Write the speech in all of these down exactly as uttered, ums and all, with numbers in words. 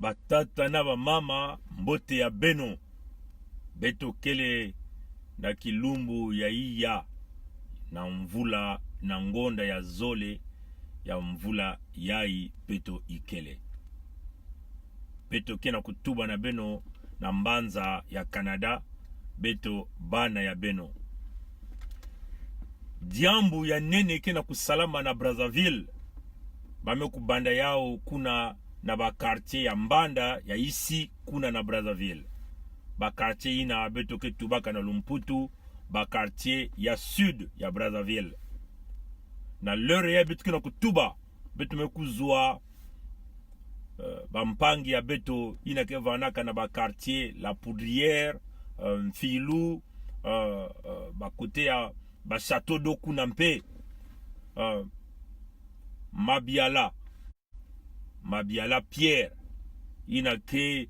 Batata na bamama, mbote ya beno. Beto kele na kilumbu ya iya, na mvula, na ngonda ya zole ya mvula yai beto ikele. Beto ke na kutuba na beno na mbanza ya Canada, beto bana ya beno. Diambu ya nene ke na kusalama na Brazzaville. Ba me kubanda yau kuna na ba quartier ya mbanda ya isi kuna na Brazzaville. Ba quartier ina beto ke tubaka na lumputu, ba quartier ya sud ya Brazzaville. Na l'heure ya beto ke na kutuba, beto me kuzwa, euh, bampangi ya beto ina ke vanaka na ba quartier La Poudrière, euh, Mfilou, euh, euh, ba côté ya ba Château d'Eau kuna mpe, euh, Mabiala. Mabiala Pierre, ina ke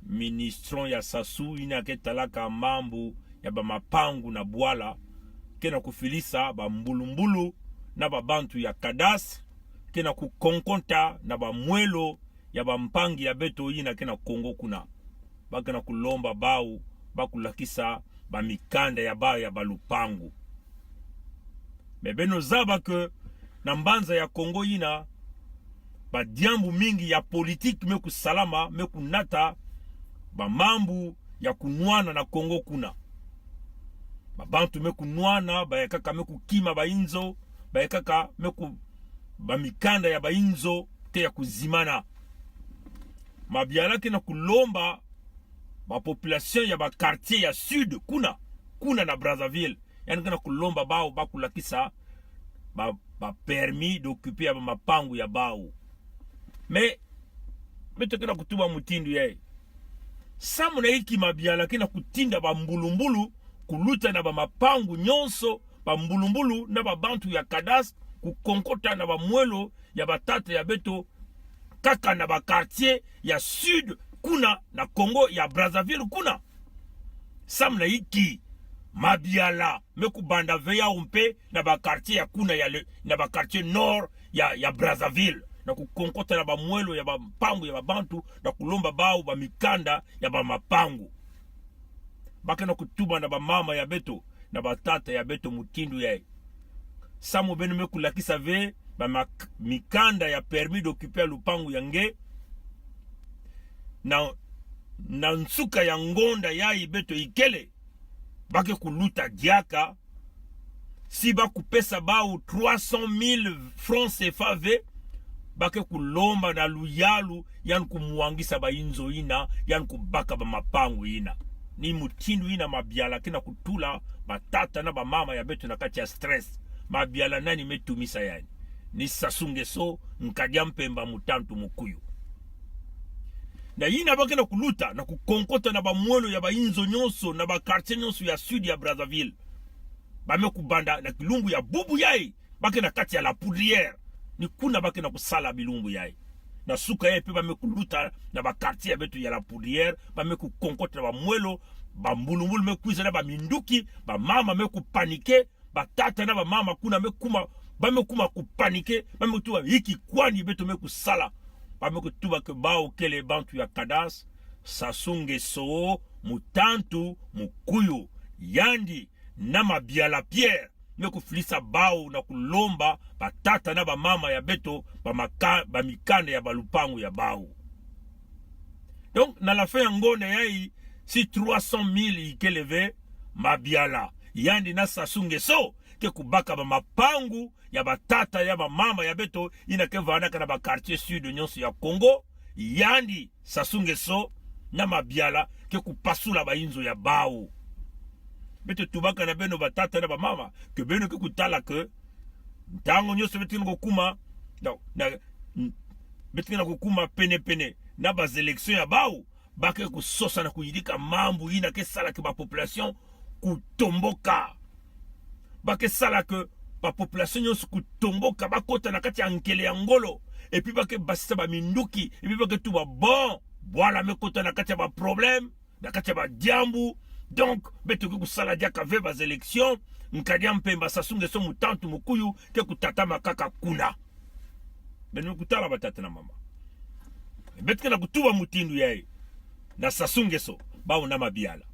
ministre ya Sassou, ina ke talaka mambu ya bamapangu na bwala, ke na kufilisa bambulumbulu na babantu ya cadastre, ke na kukonkonta na bamwelo ya bampangi ya beto ina ke na Congo kuna. Ba ke na kulomba bau ba kulakisa bamikanda ya bau ya balupangu. Mais beno zaba que na mbanza ya Congo ina, badiambu mingi ya politique me kusalama, me kunata bamambu ya kunwana na Congo kuna. Babantu me kunwana, ba ya kaka me kukima ba inzo, ba ya kaka me ku, bamikanda ya ba inzo te ya kuzimana. Mabiala ke na kulomba ba population ya ba quartier ya sud kuna, kuna na Brazzaville, yandi ke na kulomba bau ba kulakisa ba, ba permis d'occuper ya bamapangu ya bau. Mais beto ke na kutuba mutindu yai. Samu na inki Mabiala ke na kutinda bambulumbulu kuluta na bamapangu nyonso, bambulumbulu na babantu ya cadastre, kukonkonta na bamwelo ya batata ya beto, kaka na ba quartier ya sud kuna na Congo ya Brazzaville kuna? Samu na inki Mabiala me kubanda ve yau mpe na ba quartier ya kuna ya le, na ba quartier nord ya, ya Brazzaville, na kukonkonta na bamwelo ya bampangu ya babantu, na kulomba bau bamikanda ya bamapangu? Ba ke na kutuba na bamama ya beto na batata ya beto mutindu yai. Samu beno me kulakisa ve ba mak-, mikanda ya permis d'occuper ya lupangu ya nge na, na nsuka ya ngonda yai beto ikele, ba ke kuluta diaka. Si ba kupesa bau trois cent mille francs C F A ve, ba ke kulomba na luyalu yandi kumwangisa ba inzo ina, yandi kubaka bamapangu ina. Ni mutindu ina Mabiala ke na kutula batata na bamama ya beto na kati ya stress. Mabiala nani me tumisa yandi? Ni Sassou Nguesso, nkadi ya mpemba, mutantu, mukuyu. Na ina ba ke na kuluta na kukonkonta na bamwelo ya ba inzo nyonso na ba quartier nyonso ya sud ya Brazzaville. Ba me kubanda na kilumbu ya bubu yai, ba ke na kati ya La Poudrière. Ni kuna ba ke na kusala bilumbu yai. Na suka yai mpe ba me kuluta na ba quartier ya beto ya La Poudrière, ba me kukonkonta na bamwelo, bambulumbulu me kwiza na baminduki, bamama me kupaniquer, batata na bamama kuna me kuma, ba me kuma kupaniquer, ba me kutuba inki kwani beto me kusala. Ba me kutuba que bau kele bantu ya cadastre, Sassou Nguesso, mutantu, mukuyu, yandi na Mabiala Pierre me kufilisa bau na kulomba batata na bamama ya beto bamaka-, bamikanda ya balupangu ya bau. Donc, na la fin ya ngonda yai, si trois cent mille ikele ve, Mabiala, yandi na Sassou Nguesso ke kubaka bamapangu ya batata ya bamama ya beto ina ke vanaka na ba quartier sud nyonso ya Congo, yandi Sassou Nguesso na Mabiala ke kupasula ba inzo ya bau. Beto tubaka na beno batata na bamama, que beno ke kutala que ntangu nyonso beto ke na kukuma, na, na, beto ke na kukuma penepene na ba élection ya bau, ba ke kusosa na kuyidika mambu ina ke sala que ba population kutomboka. Ba ke sala que ba population nyonso kutomboka, ba kota na kati ya nkele ya ngolo, et puis ba ke basisa baminduki, et puis ba ke tuba bon, bwala me kota na kati ya ba problème, na kati ya ba diambu. Donc, beto ke kusala diaka ve ba élection, nkadi ya mpemba, Sassou Nguesso, mutantu, mukuyu, ke kutatamana kaka kuna. Beno kutala batata na mama. Beto ke na kutuba mutindu yai na Sassou Nguesso, Bawu na Mabiala.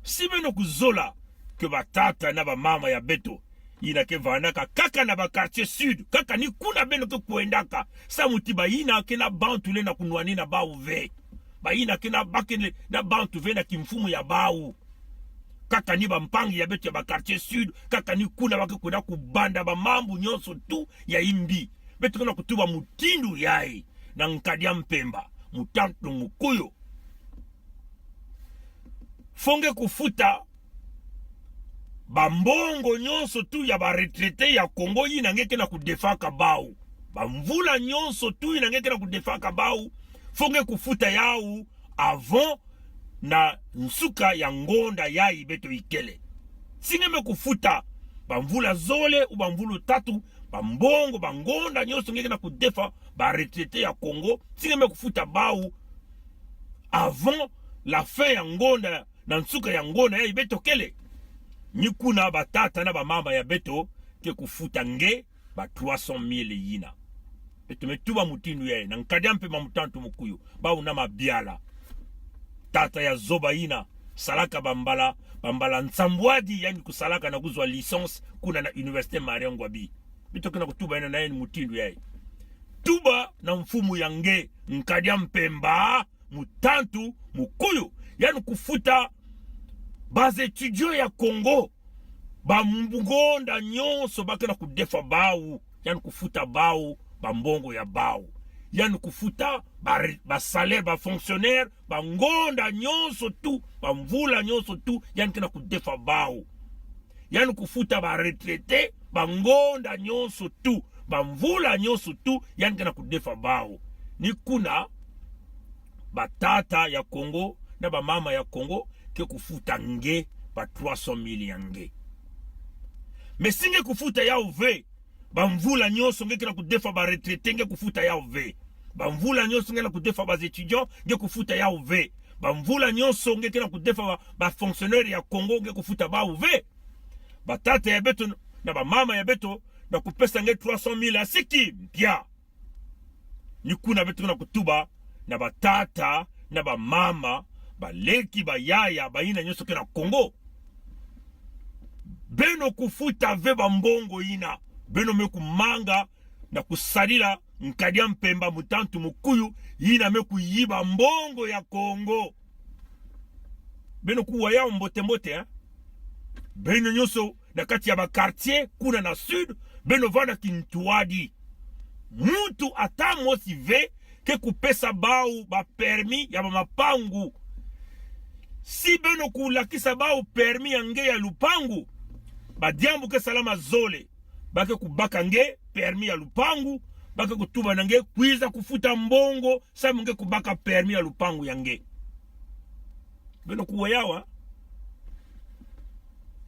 Si beno kuzola ke batata na bamama ya beto, yina ke vanaka kaka na ba quartier sud, kaka ni kuna beno ke kwendaka, samu ti bayina ke na bantu lena kunwanina bawu ve. Bayina ke na bakene na bantu ve na kimfumu ya bawu. Kaka ni bampangi ya beto ya ba quartier sud, kaka ni kuna ba ke kwenda kubanda bamambu nyonso tu ya imbi. Beto ke na kutuba mutindu yai na nkadi ya mpemba, mutantu mukuyu. Fo nge kufuta bambongo nyonso tu ya ba retraité ya Congo yina nge ke na kudefaka bawu. Bamvula nyonso tu yina nge ke na kudefaka bawu, fo nge kufuta yawu avant na nsuka ya ngonda yai beto ikele. Si nge me kufuta bamvula zole ou bamvula tatu, bambongo, bangonda nyonso nge ke na kudefa ba retraité ya Congo, si nge me kufuta bawu avant la fin ya ngonda, na nsuka ya ngonda yai beto kele, ni kuna batata na bamama ya beto ke kufuta nge ba trois cent mille yina. Beto me tuba mutindu yai na nkadi ya mpemba, mutantu mukuyu, Bawu na Mabiala. Tata ya zoba yina salaka bambala, bambala nsambwadi, yandi kusalaka na kuzwa licence kuna na Université Marien Ngouabi. Beto ke na kutuba yina na yandi mutindu yai. Tuba na mfumu ya nge, nkadi ya mpemba, mutantu mukuyu. Yandi kufuta ba étudiants ya Congo, bangonda nyonso ba ke na kudefa bawu, yandi kufuta bawu bambongo ya bawu. Yandi kufuta ba re-, ba salaire, ba fonctionnaire, bangonda nyonso tu, bamvula nyonso tu, yandi ke na kudefa bawu. Yandi kufuta ba retraité, bangonda nyonso tu, bamvula nyonso tu, yandi ke na kudefa bawu. Ni kuna batata ya Congo na bamama ya Congo ke kufuta nge ba trois cent mille ya nge. Mais si nge kufuta yawu ve, bamvula nyonso nge ke na kudefa ba retraité, nge kufuta yawu ve. Bamvula nyonso nge na kudefa ba étudiants, nge kufuta yawu ve. Bamvula nyonso nge ke na kudefa ba, ba fonctionnaire ya Congo, nge kufuta bawu ve. Batata ya beto na bamama ya beto na kupesa nge trois cent mille asiki mpia. Ni kuna beto ke na kutuba na batata na bamama, baleki, bayaya, bayina nyonso ke na Congo. Beno kufuta ve bambongo yina. Beno me kumanga na kusadila nkadi ya mpemba, mutantu mukuyu, yina me kuyiba mbongo ya Congo. Beno kuwa yawu mbote mbote, hein? Beno nyonso na kati ya ba quartier kuna na sud, beno vanda kintwadi. Muntu ata mosi ve ke kupesa bawu ba permis ya ba mapangu. Si beno kulakisa bawu permis ya nge ya lupangu, ba diambu ke salama zole. Ba ke kubaka nge permis ya lupangu, ba ke kutuba na nge kwiza kufuta mbongo samu nge kubaka permis ya lupangu ya nge. Beno kuwa yawu.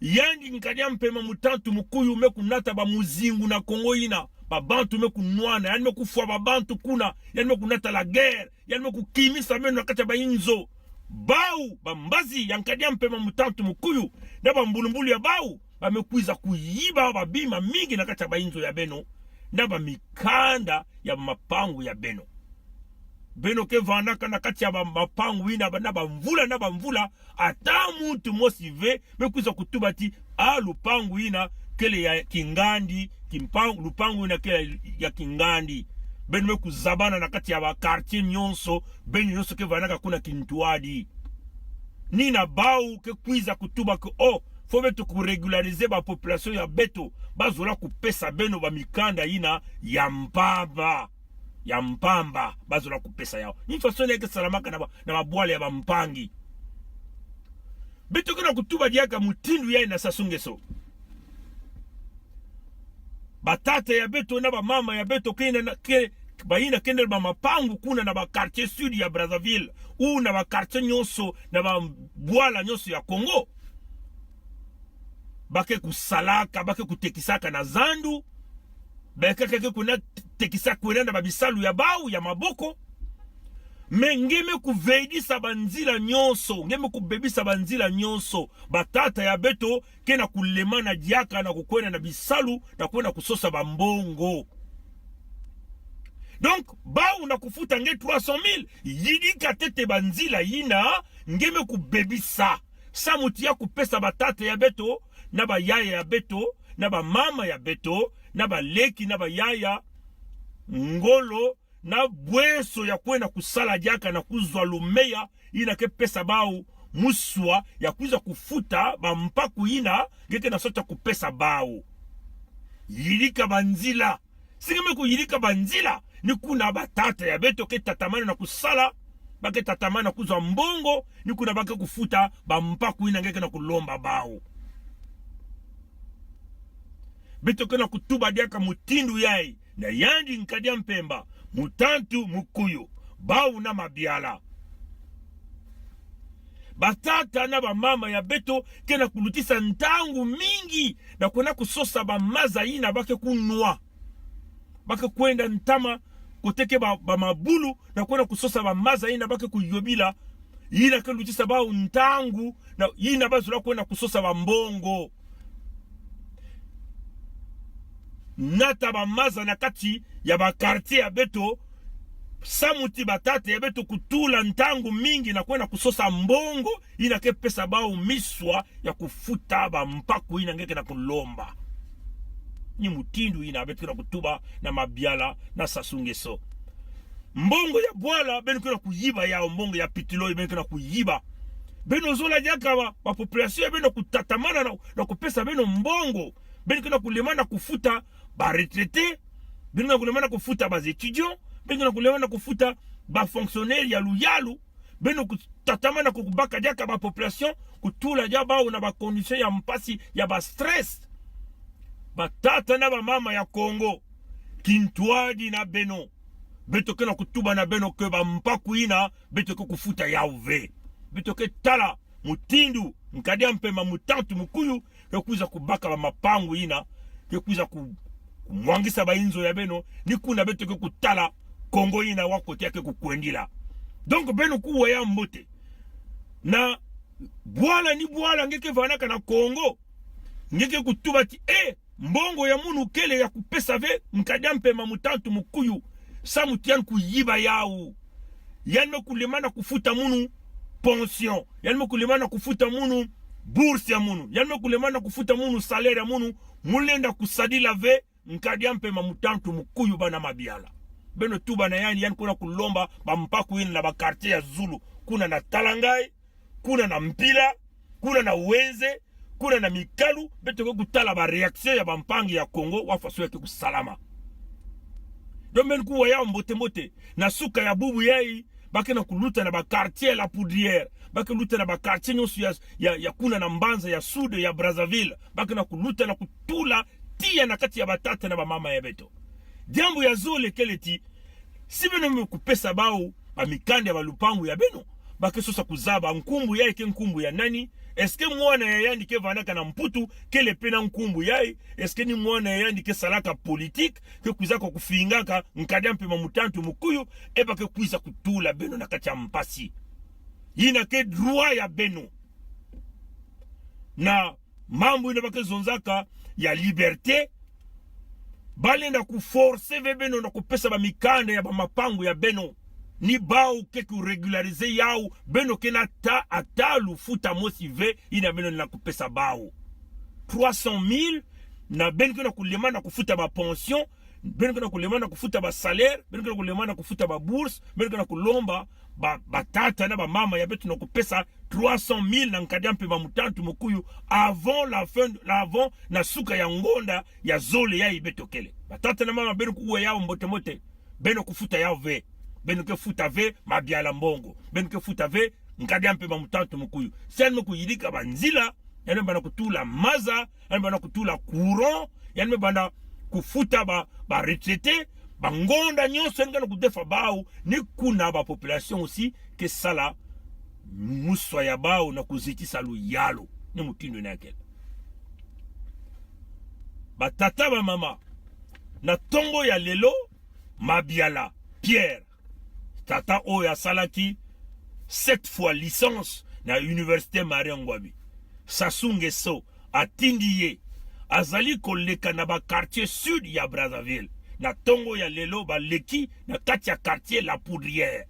Yandi nkadi ya mpemba, mutantu mukuyu, me kunata ba muzingu na Congo yina, ba bantu me kunwana, yandi me kufwa ba bantu kuna, yandi me kunata la guerre, yandi me kukimisa beno na kati ya ba inzo. Bawu, ba mbazi ya nkadi ya mpemba, mutantu mukuyu, na ba mbulumbulu ya bawu, ba me kwiza kuyiba ba bima mingi na kati ya ba inzo ya beno, na ba mikanda ya ba mapangu ya beno. Beno ke vandaka na kati ya ba mapangu yina ba, na bamvula na bamvula, ata muntu mosi ve me kwiza kutuba ti, ah, lupangu yina kele ya kingandi, kimpangu, lupangu yina kele ya kingandi. Beno me kuzabana na kati ya ba quartier nyonso, beno nyonso ke vandaka kuna kintwadi. Ni na bawu ke kwiza kutuba ke, oh, fo beto kurégulariser ba population ya beto, ba zola kupesa beno ba mikanda yina ya mpamba. Ya mpamba, ba zola kupesa yawu. Ni façon yina ke salamaka na ba, na ba bwala ya bampangi. Beto ke na kutuba diaka mutindu yai na Sassou Nguesso. Batata ya beto na bamama ya beto ke na, na, ke, bayina ke na ba mapangu kuna na ba quartier sud ya Brazzaville, ou na ba quartier nyonso, na ba bwala nyonso ya Congo, ba ke kusalaka, ba ke kutekisaka na zandu, ba ke, ke, ke kwenda tekisa kwenda na ba bisalu ya bawu ya maboko. Mais nge me kuveidisa ba nzila nyonso, nge me kubebisa ba nzila nyonso, batata ya beto ke na kulemana diaka na kukwenda na bisalu, na kwenda kusosa bambongo. Donc, bawu na kufuta nge trois cent mille, yidika tete banzila yina nge me kubebisa. Samu ti ya kupesa batata ya beto, na bayaya ya beto, na bamama ya beto, na baleki, na bayaya, ngolo, na bweso ya kwenda kusala diaka na kuzwa lumeya, yina ke pesa bawu muswa ya kwiza kufuta bampaku yina nge ke na sota kupesa bawu. Yidika banzila. Si nge me kuyidika banzila, ni kuna batata ya beto ke tatamana na kusala, ba ke tatamana kuzwa mbongo, ni kuna ba ke kufuta bampaku yina nge ke na kulomba bawu. Beto ke na kutuba diaka mutindu yayi, na yandi Nkadi a Mpemba, mutantu, mukuyu, bawu na Mabiala. Batata na bamama ya beto ke na kulutisa ntangu mingi na kwenda kusosa bamaza yina ba ke kunwa. Ba ke kwenda ntama koteke ba, bamabulu na kwenda kusosa bamaza yina ba ke kuyobila. Yina ke lutisa bawu ntangu, na yina ba zola kwenda kusosa bambongo. Nata bamaza na kati ya ba quartier ya beto, samu ti batata ya beto kutula ntangu mingi na kwenda kusosa mbongo, yina ke pesa bawu miswa ya kufuta bampaku yina nge ke na kulomba. Ni mutindu yina beto ke na kutuba na Mabiala na Sassou Nguesso. Mbongo ya bwala, beno ke na kuyiba yawu, mbongo ya pitilo, beno ke na kuyiba. Beno zola diaka ba, ba population ya beno kutatamana na, na kupesa beno mbongo. Beno ke na kulemana kufuta ba retraités, beno ke na kulemana kufuta ba étudiants, beno ke na kulemana kufuta ba fonctionnaires ya luyalu. Beno kutatamana ku, kubaka diaka ba population, kutula dia bawu na ba conditions ya mpasi, ya ba stress. Batata na bamama ya Congo, kintwadi na beno. Beto ke na kutuba na beno que bampaku yina, beto ke kufuta yawu ve. Beto ke tala mutindu Nkadi a Mpemba, mutantu, mukuyu, ke kwiza kubaka bamapangu yina, ke kwiza ku, kumwangisa ba inzo ya beno, ni kuna beto ke kutala Congo yina wa kote ya ke kukwendila. Donc beno kuwa yawu mbote. Na bwala ni bwala nge ke vanaka na Congo, nge ke kutuba ti, eh, mbongo ya munu kele ya kupesa ve Nkadi a Mpemba, mutantu, mukuyu, samu ti yandi kuyiba yawu. Yandi me kulemana kufuta munu pension. Yandi me kulemana kufuta munu bourse ya munu. Yandi me kulemana kufuta munu salaire ya munu. Mu lenda kusadila ve Nkadi a Mpemba, mutantu, mukuyu, bana Mabiala. Beno tuba na yandi, yandi kwenda kulomba bampaku yina na ba quartier ya zulu. Kuna na Talangaï, kuna na Mpila, kuna na Ouenzé, kuna na Mikalu, beto ke kutala ba réaction ya bampangi ya Congo, wa façon ya ke kusalama. Donc beno kuwa yawu mbote mbote. Na suka ya bubu yayi, ba ke na kuluta na ba quartier La Poudrière, ba ke luta na ba quartier nyonso ya, ya, ya kuna na mbanza ya sud ya Brazzaville, ba ke na kuluta na kutula tiya na kati ya batata na bamama ya beto. Diambu ya zole kele ti, si beno me kupesa bawu bamikanda ya balupangu ya beno, ba ke sosa kuzaba nkumbu yayi ke nkumbu ya nani? Est-ce que mwana ya yandi ke vanaka na Mputu kele pe na nkumbu yayi? Est-ce que ni mwana ya yandi ke salaka politique, ke kwizaka kufingaka Nkadi a Mpemba, mutantu, mukuyu? Eh, ba ke kwiza kutula beno na kati ya mpasi. Yina ke droit ya beno. Na mambu yina ba ke zonzaka ya liberté, ba lenda kuforcer ve beno na kupesa bamikanda ya bamapangu ya beno. Ni bawu ke kurégulariser yawu, beno ke na ta, ata lufuta mosi ve yina beno na kupesa bawu. Trois cent mille, na beno ke na kulemana kufuta ba pension, beno ke na kulemana kufuta ba salaire, beno ke na kulemana kufuta ba bourse, beno ke na kulomba ba, batata na bamama ya beto na kupesa trois cent mille na Nkadi a Mpemba, mutantu, mukuyu, avant la fin, avant na suka ya ngonda ya zole yayi beto kele. Batata na mama, beno kuwa yawu mbote mbote. Beno kufuta yawu ve. Beno ke futa ve Mabiala mbongo. Beno ke futa ve Nkadi a Mpemba, mutantu, mukuyu. Si yandi me kuyidika banzila, yandi me banda kutula maza, yandi me banda kutula courant, yandi me banda kufuta ba, ba retraités, bangonda nyonso yandi ke na kudefa bawu, ni kuna ba population aussi ke sala muswa ya bawu na kuzitisa luyalu. Ni mutindu yina kele. Batata, bamama, na ntongo ya lelo, Mabiala Pierre, tata oyo asalaki sept fois licence na Université Marien Ngouabi, Sassou Nguesso atindi ye, azali koleka na ba quartier sud ya Brazzaville, na ntongo ya lelo, baleki na kati ya quartier La Poudrière.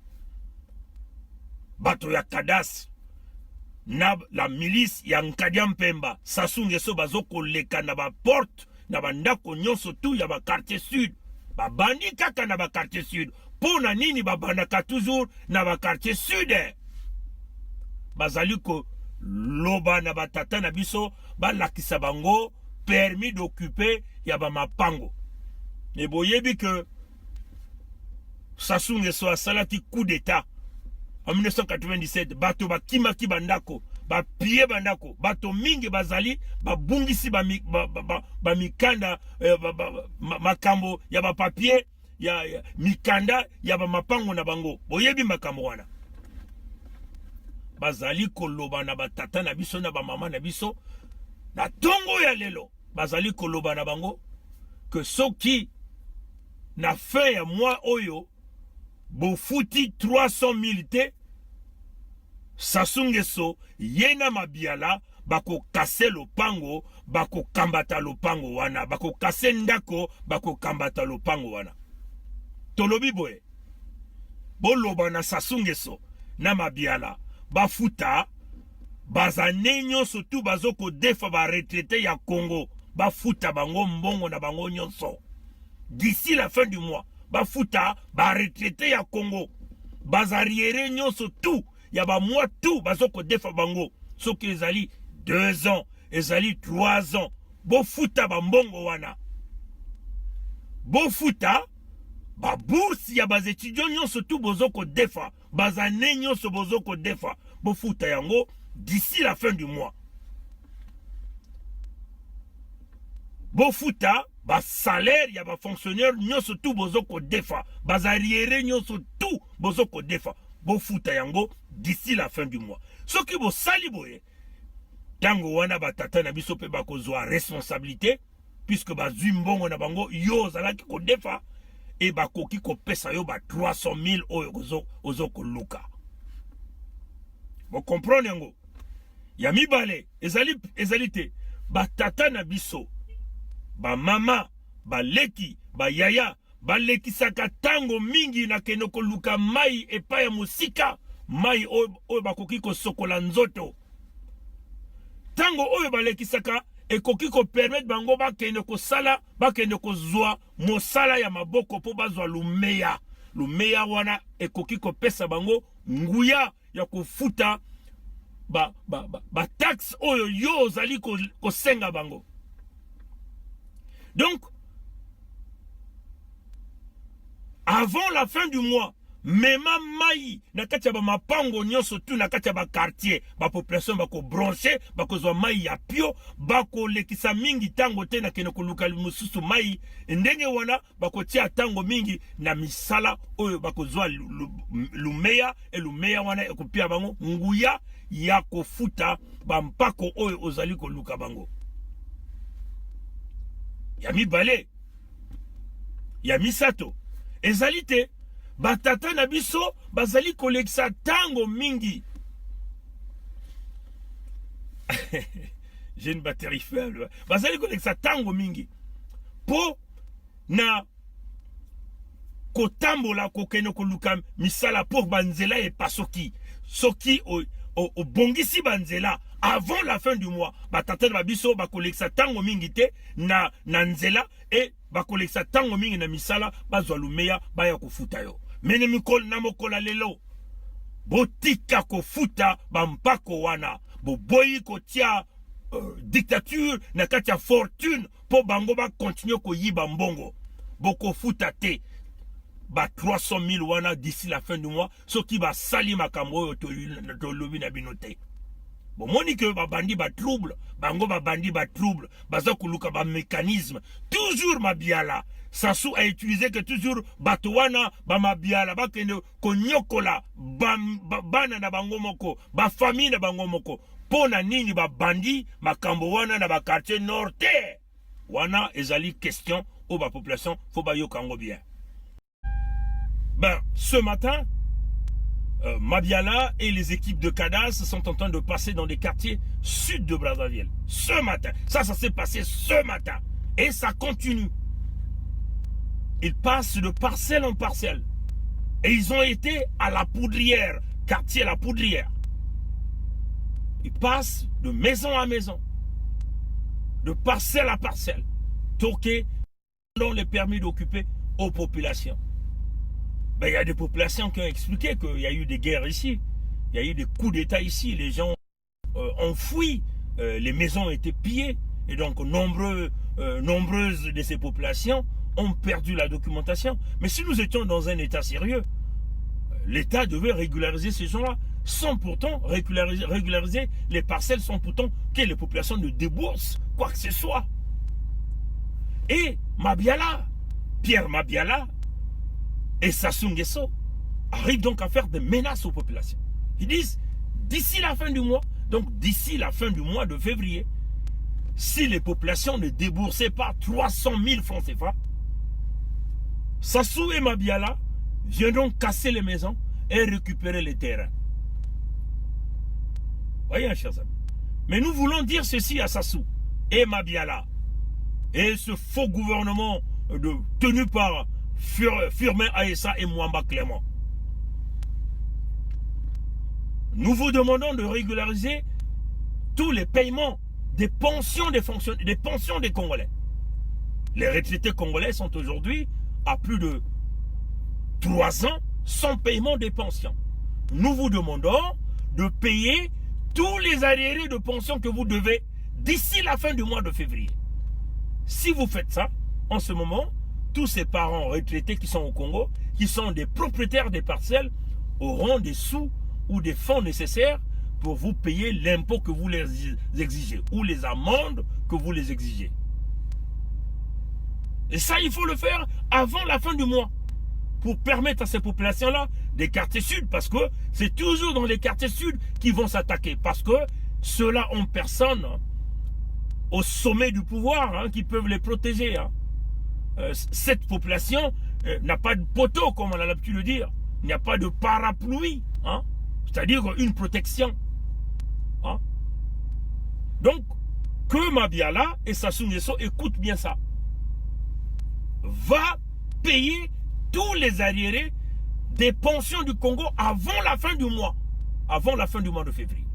Bato ya cadastre na la milice ya Nkadi a Mpemba, Sassou Nguesso, bazokoleka na baporte na bandako nyonso tout ya ba quartier sud. Babandi kaka na ba quartier sud. Mpo na nini babandaka toujours na ba quartier sud? Bazali koloba na batata na biso balakisa bango permis d'occuper ya bamapango. Mais boyebi que Sassou Nguesso asalaki coup d'État en mille neuf cent quatre-vingt-dix-sept, bato bakimaki bandako, bapiller bandako, bato mingi bazali, babungisi ba mi-, ba, ba, ba, ba mikanda, eh, ba, ba, ba, ma-, makambo ya ba papier, ya, ya mikanda ya bamapango na bango. Boyebi makambo wana. Bazali koloba na batata na biso na bamama na biso na ntongo ya lelo. Bazali koloba na bango que soki na fin ya mois oyo bofuti trois cent mille te, Sassou Nguesso, ye na Mabiala, bakocasser lopango, bakokambata lopango wana, bakocasser ndako, bakokambata lopango wana. Tolobi boye, boloba na Sassou Nguesso na Mabiala bafuta ba années nyonso tout bazokodefa ba retraités ya Congo, bafuta bango mbongo na bango nyonso. D'ici la fin du mois, bafuta ba retraités ya Congo ba arriérés nyonso tout ya ba mois tout bazokodefa bango. Soki ezali deux ans, ezali trois ans, bofuta bambongo wana. Bofuta ba bourse ya ba étudiants nyonso tout bozokodefa, ba années nyonso bozokodefa, bofuta yango d'ici la fin du mois. Bofuta ba salaire ya ba fonctionnaires nyonso tout bozokodefa, ba arriérés nyonso tout bozokodefa, bofuta yango d'ici la fin du mois. Soki bosali boye, ntango wana batata na biso mpe bakozwa responsabilité, puisque bazwi mbongo na bango yo ozalaki kodefa, et bakoki kopesa yo ba trois cent mille oyo ozo-, ozokoluka. Bo comprendre yango? Ya mibale, ezali, ezali te, batata na biso, bamama, baleki, bayaya, balekisaka ntango mingi na kende koluka mai epai ya mosika, mai oyo, oyo bakoki kosokola nzoto. Ntango oyo balekisaka ekoki kopermettre bango bakende kosala, bakende kozwa mosala ya maboko mpo bazwa lumeya. Lumeya wana ekoki kopesa bango nguya ya kofuta ba, ba, ba, ba taxe oyo yo ozali ko-, kosenga bango. Donc, avant la fin du mois, mema mai na kati ya bamapango nyonso tout, na kati ya baquartier, bapopulation bakobrancher, bakozwa mai ya pio, bakolekisa mingi ntango te na kende koluka mosusu mai. Ndenge wana, bakotia ntango mingi na misala oyo bakozwa lu-, lu-, lumeya, e lumeya wana ekopia bango nguya ya kofuta bampako oyo ozali koluka bango. Ya mibale. Ya misato, ezali te, batata na biso bazali kolekisa ntango mingi. J'ai une batterie faible. Bazali kolekisa ntango mingi mpo na kotambola, kokende koluka misala mpo banzela epasoki. Soki o-, o-, obongisi banzela avant la fin du mois, batata na biso bakolekisa ntango mingi te na, na nzela, e bakolekisa ntango mingi na misala, bazwa lumeya, baya kofuta yo. Mais na mikol-, na mokolo ya lelo, botika kofuta bampako wana. Boboyi kotia, euh, dictature na kati ya fortune mpo bango bacontinuer koyiba mbongo. Bokofuta te ba trois cent mille wana d'ici la fin du mois, soki basali makambo oyo to-, tolobi na bino te. Bomoni que babandi ba trouble, bango babandi ba trouble, baza koluka ba mécanisme. Toujours Mabiala, Sassou a utiliser que toujours bato wana, ba Mabiala, bakende konyokola ba, ba, bana na bango moko, ba famille na bango moko. Mpo na nini babandi makambo wana na ba quartier nord te? Wana ezali question oyo ba population faut bayoka yango bien. Ben, ce matin, euh, Mabiala et les équipes de cadastre sont en train de passer dans des quartiers sud de Brazzaville. Ce matin. Ça, ça s'est passé ce matin. Et ça continue. Ils passent de parcelle en parcelle. Et ils ont été à La Poudrière, quartier La Poudrière. Ils passent de maison à maison, de parcelle à parcelle, toquer, donnant les permis d'occuper aux populations. Ben, il y a des populations qui ont expliqué qu'il y a eu des guerres ici, il y a eu des coups d'État ici, les gens euh, ont fui, euh, les maisons ont été pillées, et donc nombreux, euh, nombreuses de ces populations ont perdu la documentation. Mais si nous étions dans un État sérieux, euh, l'État devait régulariser ces gens-là, sans pourtant régulariser, régulariser les parcelles, sans pourtant que les populations ne déboursent quoi que ce soit. Et Mabiala, Pierre Mabiala, et Sassou Nguesso arrivent donc à faire des menaces aux populations. Ils disent, d'ici la fin du mois, donc d'ici la fin du mois de février, si les populations ne déboursaient pas trois cent mille francs C F A, Sassou et Mabiala viendront casser les maisons et récupérer les terrains. Voyez, hein, chers amis. Mais nous voulons dire ceci à Sassou et Mabiala et ce faux gouvernement de, tenu par Fir-, Firmin Aessa et Mwamba Clément. Nous vous demandons de régulariser tous les paiements des pensions des fonctionnaires, des pensions des Congolais. Les retraités congolais sont aujourd'hui à plus de trois ans sans paiement des pensions. Nous vous demandons de payer tous les arriérés de pension que vous devez d'ici la fin du mois de février. Si vous faites ça, en ce moment, tous ces parents retraités qui sont au Congo, qui sont des propriétaires des parcelles, auront des sous ou des fonds nécessaires pour vous payer l'impôt que vous les exigez ou les amendes que vous les exigez. Et ça, il faut le faire avant la fin du mois pour permettre à ces populations-là des quartiers sud, parce que c'est toujours dans les quartiers sud qu'ils vont s'attaquer, parce que ceux-là ont personne au sommet du pouvoir, hein, qui peuvent les protéger, hein. Euh, c-, cette population, euh, n'a pas de poteau, comme on a l'habitude de dire. Il n'y a pas de parapluie, hein, c'est-à-dire une protection, hein. Donc, que Mabiala et Sassou Nguesso écoutent bien ça. Va payer tous les arriérés des pensions du Congo avant la fin du mois, avant la fin du mois de février.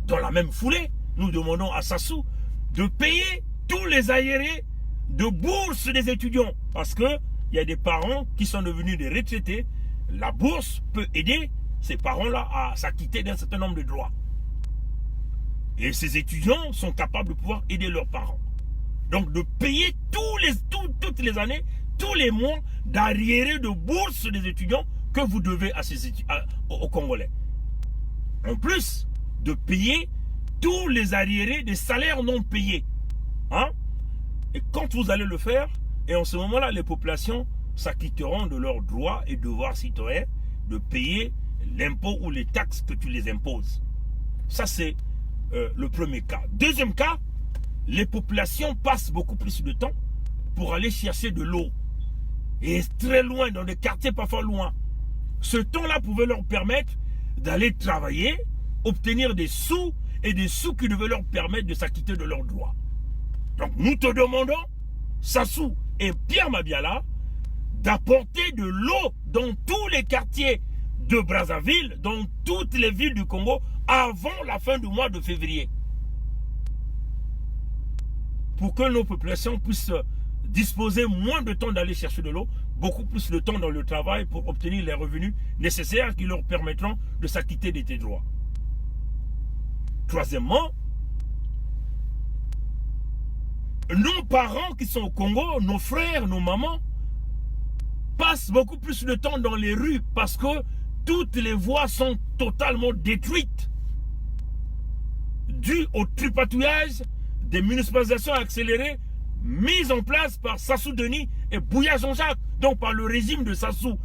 Dans la même foulée, nous demandons à Sassou de payer tous les arriérés de bourse des étudiants, parce que il y a des parents qui sont devenus des retraités. La bourse peut aider ces parents-là à s'acquitter d'un certain nombre de droits. Et ces étudiants sont capables de pouvoir aider leurs parents. Donc de payer tous les, tout-, toutes les années, tous les mois, d'arriérés de bourse des étudiants que vous devez à ces étu-, à, aux, aux Congolais. En plus de payer tous les arriérés des salaires non payés. Hein ? Et quand vous allez le faire, et en ce moment-là, les populations s'acquitteront de leurs droits et devoirs citoyens de payer l'impôt ou les taxes que tu les imposes. Ça, c'est, euh, le premier cas. Deuxième cas, les populations passent beaucoup plus de temps pour aller chercher de l'eau. Et très loin, dans des quartiers parfois loin. Ce temps-là pouvait leur permettre d'aller travailler, obtenir des sous, et des sous qui devaient leur permettre de s'acquitter de leurs droits. Donc nous te demandons, Sassou et Pierre Mabiala, d'apporter de l'eau dans tous les quartiers de Brazzaville, dans toutes les villes du Congo, avant la fin du mois de février, pour que nos populations puissent disposer moins de temps d'aller chercher de l'eau, beaucoup plus de temps dans le travail pour obtenir les revenus nécessaires qui leur permettront de s'acquitter de tes droits. Troisièmement, nos parents qui sont au Congo, nos frères, nos mamans, passent beaucoup plus de temps dans les rues parce que toutes les voies sont totalement détruites dû au tripatouillage des municipalisations accélérées mises en place par Sassou Denis et Bouya Jean-Jacques, donc par le régime de Sassou.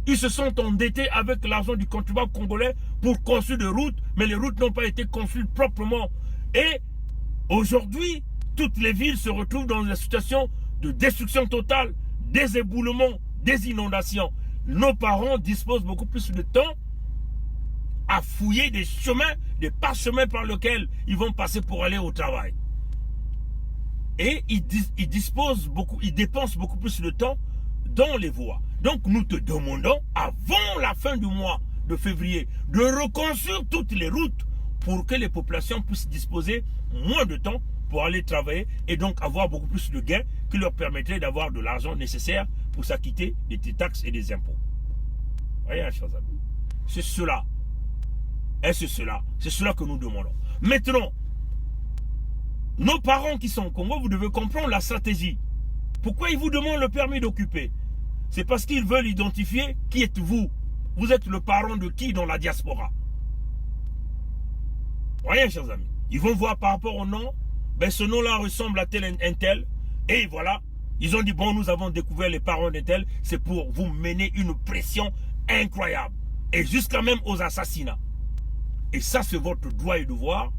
Ils se sont endettés avec l'argent du contribuable congolais pour construire des routes, mais les routes n'ont pas été construites proprement. Et aujourd'hui, toutes les villes se retrouvent dans la situation de destruction totale, des éboulements, des inondations. Nos parents disposent beaucoup plus de temps à fouiller des chemins, des parchemins par lesquels ils vont passer pour aller au travail. Et ils dis-, ils disposent beaucoup, ils dépensent beaucoup plus de temps dans les voies. Donc nous te demandons, avant la fin du mois de février, de reconstruire toutes les routes pour que les populations puissent disposer moins de temps pour aller travailler et donc avoir beaucoup plus de gains qui leur permettraient d'avoir de l'argent nécessaire pour s'acquitter des taxes et des impôts. Voyez, hein, chers amis. C'est cela. Et c'est cela. C'est cela que nous demandons. Maintenant, nos parents qui sont au Congo, vous devez comprendre la stratégie. Pourquoi ils vous demandent le permis d'occuper ? C'est parce qu'ils veulent identifier qui êtes-vous. Vous êtes le parent de qui dans la diaspora ? Voyez, chers amis. Ils vont voir par rapport au nom. Ben, ce nom-là ressemble à tel un, un tel. Et voilà. Ils ont dit, bon, nous avons découvert les parents d'un tel. C'est pour vous mener une pression incroyable. Et jusqu'à même aux assassinats. Et ça, c'est votre droit et devoir.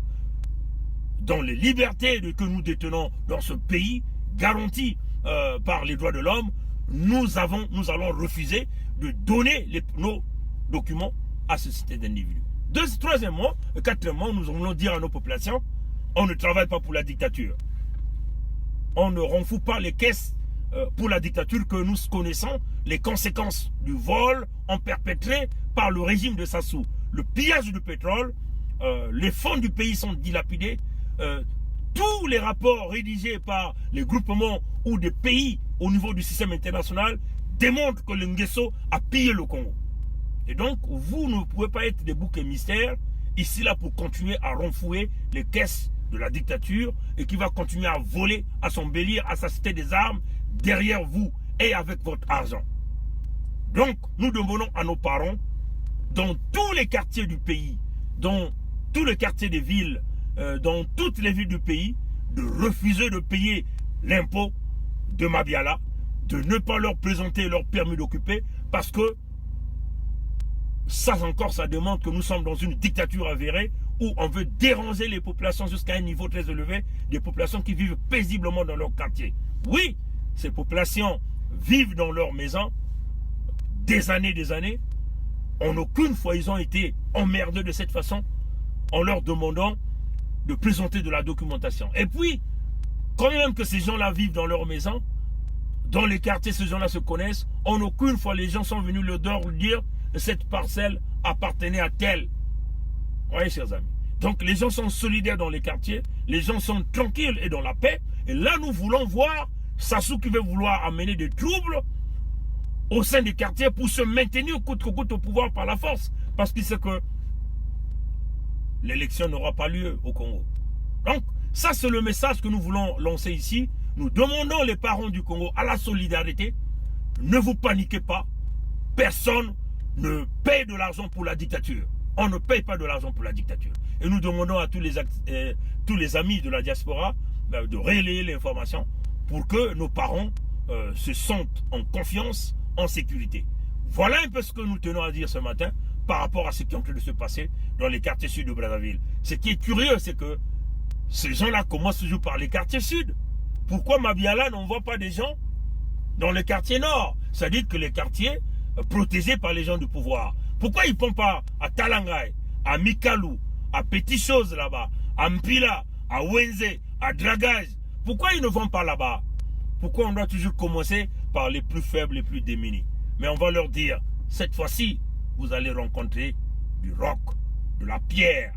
Dans les libertés de- que nous détenons dans ce pays, garanties euh, par les droits de l'homme, nous avons, nous allons refuser de donner les- nos documents à ce type d'individus. Deux, troisièmement, et quatrièmement, nous voulons dire à nos populations, on ne travaille pas pour la dictature. On ne renfloue pas les caisses euh, pour la dictature que nous connaissons, les conséquences du vol en perpétré par le régime de Sassou, le pillage du pétrole, euh, les fonds du pays sont dilapidés, euh, tous les rapports rédigés par les groupements ou des pays au niveau du système international démontrent que le Nguesso a pillé le Congo. Et donc, vous ne pouvez pas être des boucs émissaires ici là pour continuer à renflouer les caisses de la dictature et qui va continuer à voler à son bélier, à sa cité des armes, derrière vous et avec votre argent. Donc, nous demandons à nos parents, dans tous les quartiers du pays, dans tous les quartiers des villes, euh, dans toutes les villes du pays, de refuser de payer l'impôt de Mabiala, de ne pas leur présenter leur permis d'occuper, parce que ça encore, ça démontre que nous sommes dans une dictature avérée où on veut déranger les populations jusqu'à un niveau très élevé, des populations qui vivent paisiblement dans leur quartier. Oui, ces populations vivent dans leur maison des années, des années. En aucune fois, ils ont été emmerdés de cette façon en leur demandant de présenter de la documentation. Et puis, quand même que ces gens-là vivent dans leur maison, dans les quartiers, ces gens-là se connaissent, en aucune fois les gens sont venus leur dire que cette parcelle appartenait à tel. Voyez, chers amis. Donc les gens sont solidaires dans les quartiers, les gens sont tranquilles et dans la paix. Et là, nous voulons voir Sassou qui veut vouloir amener des troubles au sein des quartiers pour se maintenir coûte que coûte au pouvoir par la force. Parce qu'il sait que l'élection n'aura pas lieu au Congo. Donc, ça, c'est le message que nous voulons lancer ici. Nous demandons les parents du Congo à la solidarité. Ne vous paniquez pas. Personne ne paye de l'argent pour la dictature. On ne paye pas de l'argent pour la dictature. Et nous demandons à tous les, act- euh, tous les amis de la diaspora euh, de relayer l'information pour que nos parents euh, se sentent en confiance, en sécurité. Voilà un peu ce que nous tenons à dire ce matin par rapport à ce qui est en train de se passer dans les quartiers sud de Brazzaville. Ce qui est curieux, c'est que ces gens-là commencent toujours par les quartiers sud. Pourquoi Mabiala n'envoie pas des gens dans les quartiers nord, c'est-à-dire que les quartiers euh, protégés par les gens du pouvoir ? Pourquoi ils ne vont pas à Talangaï, à Mikalou, à Petit Chose là-bas, à Mpila, à Ouenzé, à Dragage ? Pourquoi ils ne vont pas là-bas ? Pourquoi on doit toujours commencer par les plus faibles, les plus démunis ? Mais on va leur dire, cette fois-ci, vous allez rencontrer du roc, de la pierre.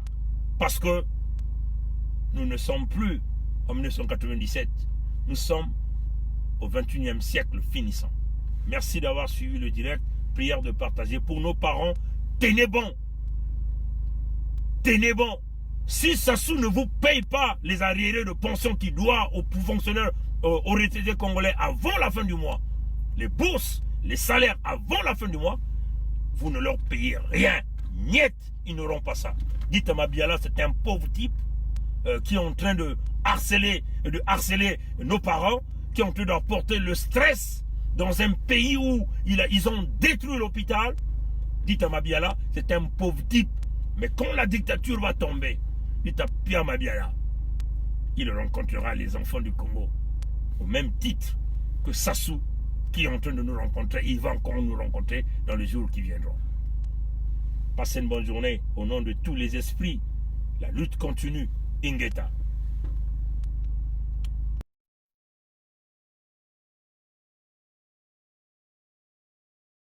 Parce que nous ne sommes plus en mille neuf cent quatre-vingt-dix-sept. Nous sommes au vingt et unième siècle finissant. Merci d'avoir suivi le direct. Prière de partager. Pour nos parents, tenez bon. Tenez bon. Si Sassou ne vous paye pas les arriérés de pension qu'il doit aux fonctionnaires, euh, aux retraités congolais avant la fin du mois, les bourses, les salaires avant la fin du mois, vous ne leur payez rien. Niet, ils n'auront pas ça. Dites à Mabiala, c'est un pauvre type euh, qui est en train de harceler, de harceler nos parents, qui est en train d'apporter le stress dans un pays où il a- ils ont détruit l'hôpital. Dites à Mabiala, c'est un pauvre type. Mais quand la dictature va tomber, dites à Pierre Mabiala, il rencontrera les enfants du Congo au même titre que Sassou, qui est en train de nous rencontrer. Il va encore nous rencontrer dans les jours qui viendront. Passez une bonne journée au nom de tous les esprits. La lutte continue. Ingeta.